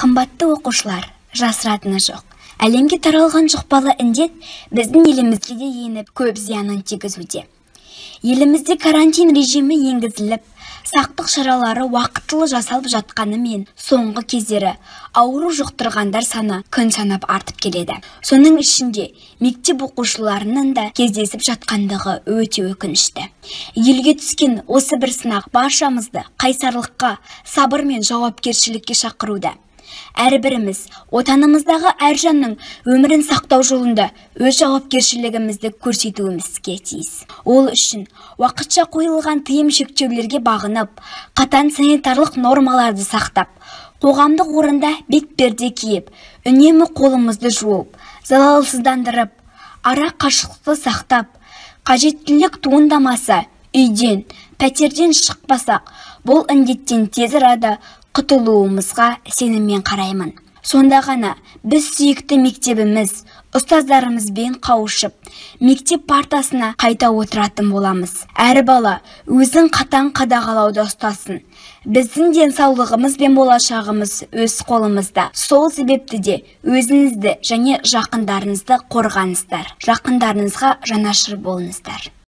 Қымбатты оқушылар, жасыратыны жоқ. Әлемге таралған жұқпалы індет біздің елімізге де еніп, көп зиянын тигізуде. Елімізде карантин режимі енгізіліп, сақтық шаралары уақытылы жасалып жатқанымен, соңғы кездері ауру жұқтырғандар саны күн санап артып келеді. Соның ішінде мектеп оқушыларының да кездесіп жатқандығы өте өкінішті. Елге түскен осы бір сынақ баршамызды қайсарлыққа, сабыр мен жауапкершілікке шақыруда. Әрбіріміз отанымыздағы әр жанның өмірін сақтау жолында өз жауапкершілігімізді көрсетуімізге тиіс. Ол үшін уақытша қойылған тыйым шектеулерге бағынып, қатаң санитарлық нормаларды сақтап, қоғамдық орында бетперде киіп, үнемі қолымызды жуып, залалсыздандырып, ара қашықтықты сақтап, қажеттілік туындамаса үйден, пәтерден шықпасақ, бұл індеттен тез арада құтылуымызға сеніммен қараймын. Сонда ғана біз сүйікті мектебіміз, ұстаздарымызбен қауышып, мектеп партасына қайта отыратын боламыз. Әр бала өзін қатаң қадағалауда ұстасын. Біздің денсаулығымыз бен болашағымыз өз қолымызда. Сол себепті де өзіңізді және жақындарыңызды қорғаңыздар. Жақындарыңызға жанашыр болыңыздар.